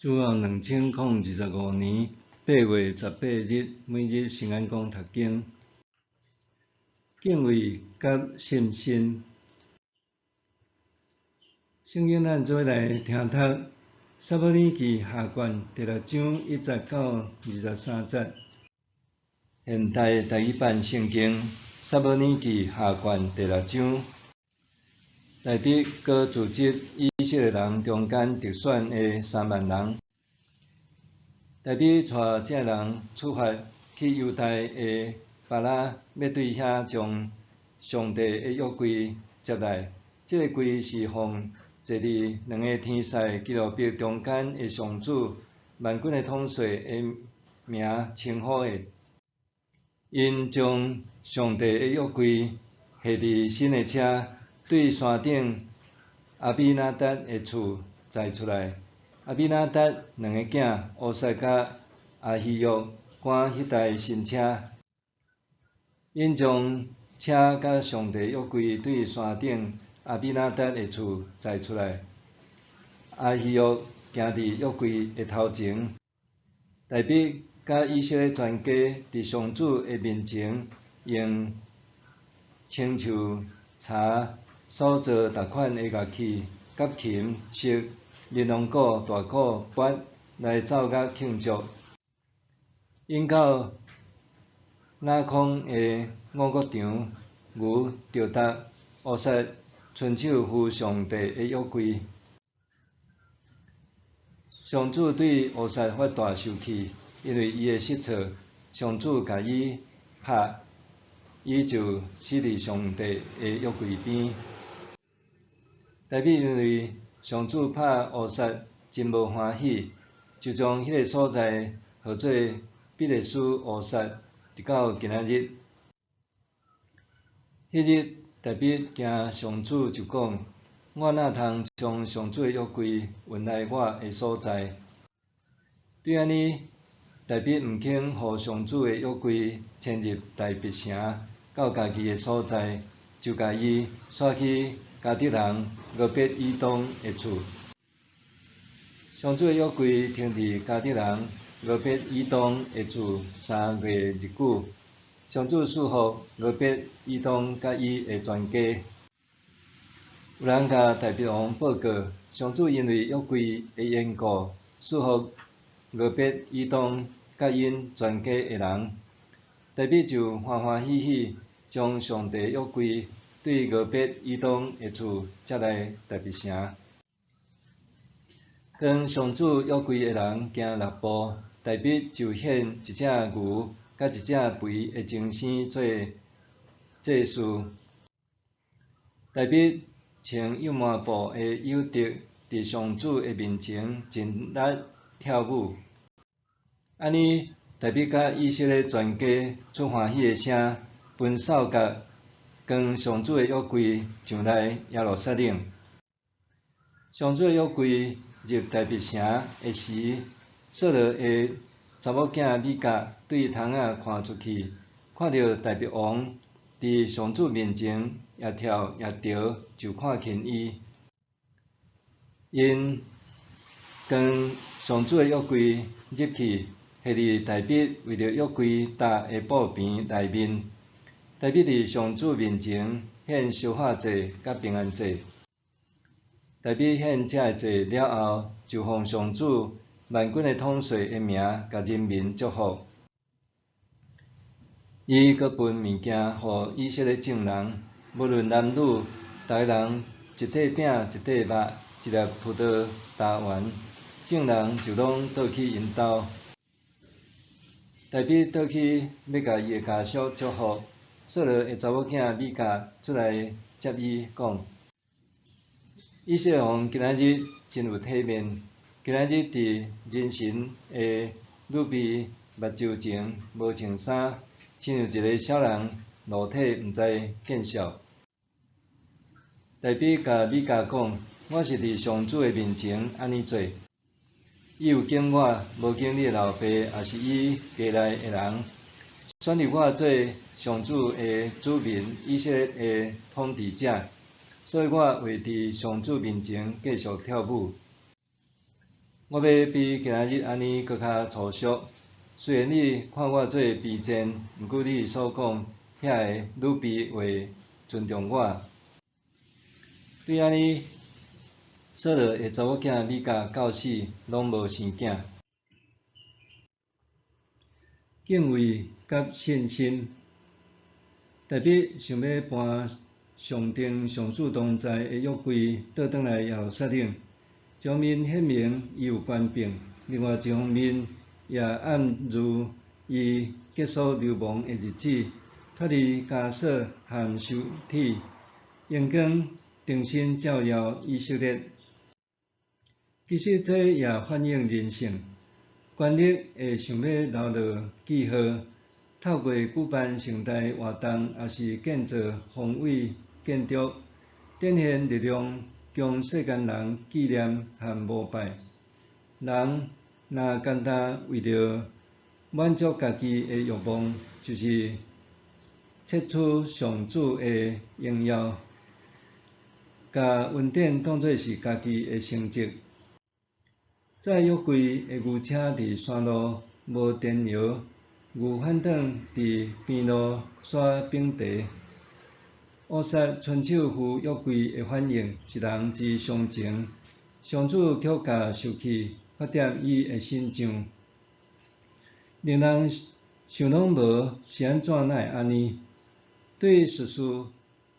主後2025年8月18日，每日聖安講讀經，敬畏佮信心。聖經咱做伙來聽讀《撒母耳記下卷》第六章一節到23節。現代台語版聖經《撒母耳記下卷》第六章，大衛閣組織以色列人中間特選的3萬人。大衛帶這人出發去猶大的巴拉，欲對遐將上帝的約櫃接來。這个櫃是奉坐佇兩个天使基路伯中間的上主萬軍的統帥的名稱呼的。𪜶將上帝的約櫃繫佇新的車，對山頂亞比拿達的厝載出來。亞比拿達兩个囝烏撒佮亞希約趕彼台新車。𪜶將車佮上帝約櫃對山頂亞比拿達的厝載出來。亞希約行佇約櫃的頭前。大衛佮以色列全家佇上主的面前，用青樹柴所做逐款的樂器，佮琴、瑟、琳琅鼓、大鼓、鈸來奏樂慶祝。𪜶到拿空的五穀場，牛著犢，烏撒伸手扶上帝的約櫃。上主對烏撒發大受氣，因為伊的失錯，上主共伊拍，伊就死佇上帝的約櫃邊。大衛因為上主拍烏撒真無歡喜，就將彼个所在號做比勒斯烏撒，直到今仔日。彼日大衛驚上主，就講：我哪通將上主的約櫃運來我的所在？對按呢，大衛毋肯予上主的約櫃遷入大衛城到家己的所在，就共伊徙去迦特人俄別以東的厝。上主的約櫃停佇迦特人俄別以東的厝3月日久。上主賜福俄別以東佮伊的全家。有人共大衛王報告，上主因為約櫃的緣故，賜福俄別以東佮𪜶全家的人。大衛就歡歡喜喜將上帝約櫃對俄別以東的厝接來大衛城。當上主約櫃的人行六步，大衛就獻一隻牛佮一隻肥的精牲做祭祀。大衛穿幼麻布的友得，佇上主的面前盡力跳舞。按呢，大衛佮以色列全家出歡喜的聲，吹掃角，扛上主的約櫃上來耶路撒冷。上主的約櫃入大衛城的時，掃羅的查某囝米甲對窗仔看出去，看著大衛王佇上主面前也跳也搖，就看輕伊。𪜶扛上主的約櫃入去，繫佇大衛為著約櫃搭的布棚內面。大衛佇上主面前獻燒化祭佮平安祭。大衛獻這个祭了後，就奉上主萬軍的統帥的名，共人民祝福。伊閣分物件予以色列眾人，無論男女，逐个人一塊餅、一塊肉、一粒葡萄焦丸，眾人就攏倒去𪜶兜。大衛倒去欲共伊的家屬祝福，掃羅的查某囝米甲出來接伊，講：以色列王今仔日真有體面，今仔日佇人神的女婢目睭前無穿衫，親像一个小人露體毋知見笑。大衛共米甲講：我是佇上主的面前按呢做，伊有揀我，無揀你的老爸，抑是伊家內的人，選立我做上主的子民以色列的統治者，所以我會佇上主面前繼續跳舞。我欲比今仔日按呢閣較粗俗。雖然你看我做卑賤，毋過你所講遐个女婢話尊重我。對按呢，掃羅的查某囝米甲到死攏無生囝。敬畏佮信心，大衛想欲搬上頂上主同在的約櫃倒轉來耶路撒冷，一方面顯明伊有權柄，另外一方面也暗喻伊結束流亡的日子，脫離枷鎖和羞恥，榮光重新照耀以色列。其實這也反映人性，權力會想欲留落記號，透過舉辦盛大活動，抑是建造宏偉建築，展現力量，供世間人紀念和膜拜。人若干焦為著滿足家己的欲望，就是竊取上主的榮耀，共恩典當做是家己的成績。載約櫃的牛車佇山路無電搖，牛反轉佇邊路煞反蹄。烏撒伸手扶約櫃的反應是人之常情，上主卻共收去，發展伊的信象。令人想攏無是按怎哪會按呢？對事實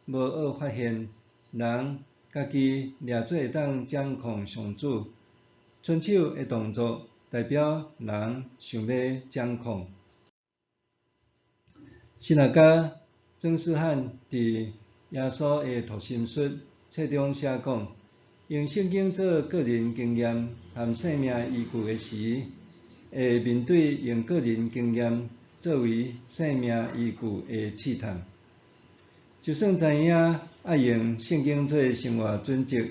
無學發現，人家己掠做會當掌控上主。伸手的動作代表人想欲掌控。神學家曾思翰佇耶穌的讀心術冊中寫講，用聖經做個人經驗和生命依據的時，會面對用個人經驗作為生命依據的試探。就算知影愛用聖經做生活準則，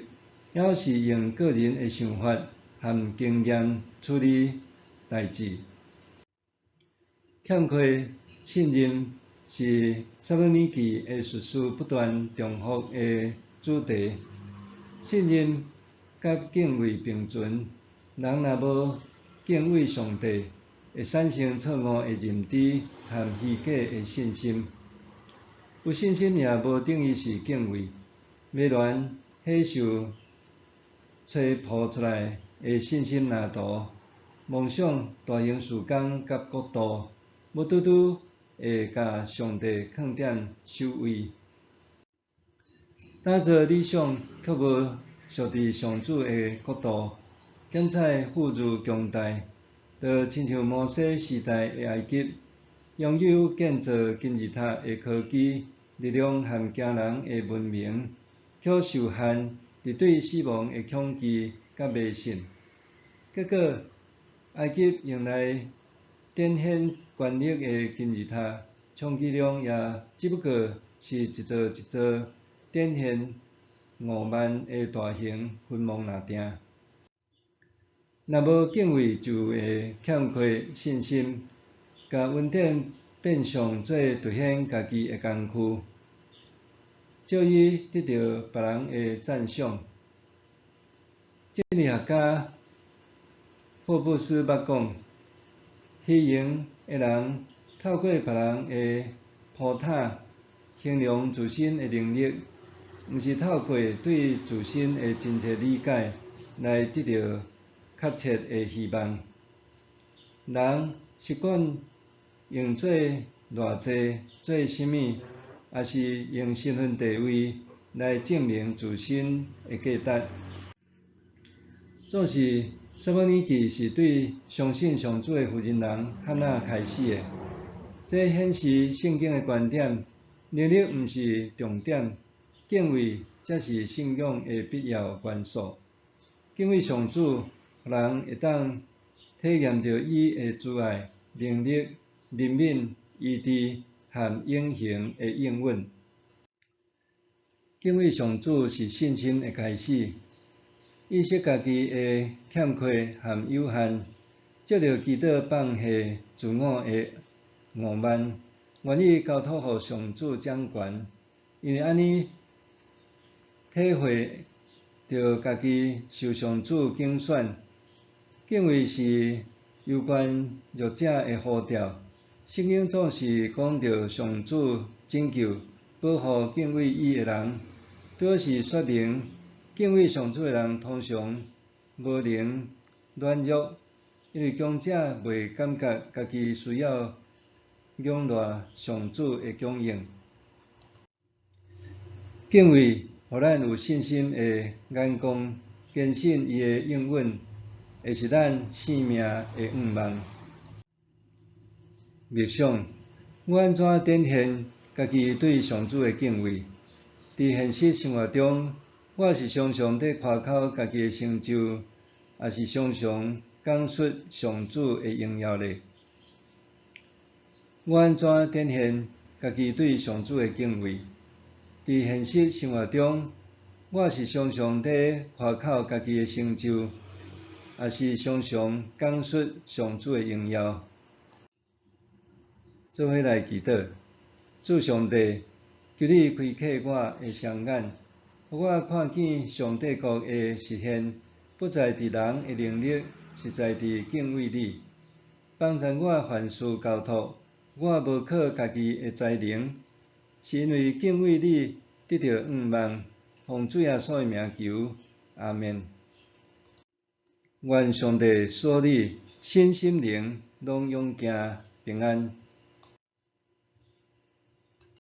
猶是用個人的想法和經驗處理代誌。欠缺信任是撒母耳記的敘事不斷重複的主題。信任佮敬畏並存，人若無敬畏上帝，會產生錯誤的認知和虛假的信心。有信心也無等於是敬畏。迷戀享受吹浮出來的信心藍圖，夢想大型事工佮國度，無拄拄會共上帝囥佇首位。打造理想，卻無屬佇上主的國度，減彩富裕強大，就親像摩西時代的埃及，擁有建造金字塔的科技力量和驚人的文明，卻受限佇對死亡的恐懼佮迷信。結果，埃及用來展現權力的金字塔，充其量也只不過是一座一座展現傲慢的大型墳墓爾定。若無敬畏，就會欠缺信心，共恩典變相做凸顯家己的工具，藉以得著別人的讚賞。政治學家霍布斯捌講，虛榮的人透過別人的鋪塔形容自身的能力，毋是透過對自身的真切理解來得著確切的希望。人習慣用做偌濟、做啥物，抑是用身份地位來證明自身的價值。總是撒母耳記是對相信上主的婦人人漢娜開始的，這顯示聖經的觀點：能力毋是重點，敬畏才是信仰的必要元素。敬畏上主，予人會當體驗著伊的慈愛、能力、憐憫、醫治和永恆的應允。敬畏上主是信心的開始，意識家己的欠缺和有限，藉著祈禱放下自我的傲慢，願意交託予上主掌權，因為按呢體會著家己受上主揀選，敬畏是攸關弱者的呼召。聖經總是講著上主拯救、保護敬畏伊的人，主要是說明敬畏上主的人通常無能軟弱，因為強者袂感覺家己需要仰賴上主的供應。敬畏予咱有信心的眼光，堅信伊的應允會是咱性命的向望。默想，我按怎展現家己對上主的敬畏？佇現實生活中，我是常常佇誇口家己的成就，抑是常常講述上主的榮耀呢？我按怎展現家己對上主的敬畏？佇現實生活中，我是常常佇誇口家己的成就，抑是常常講述上主的榮耀？做伙來祈禱，主上帝，求你開啟我的雙眼，予我看見上帝國的實現，不在佇人的能力，是在佇敬畏你。幫助我凡事交託，我無靠家己的才能，是因為敬畏你得著向望，奉主耶穌的名求，阿們。願上帝賜你身心靈攏勇健平安。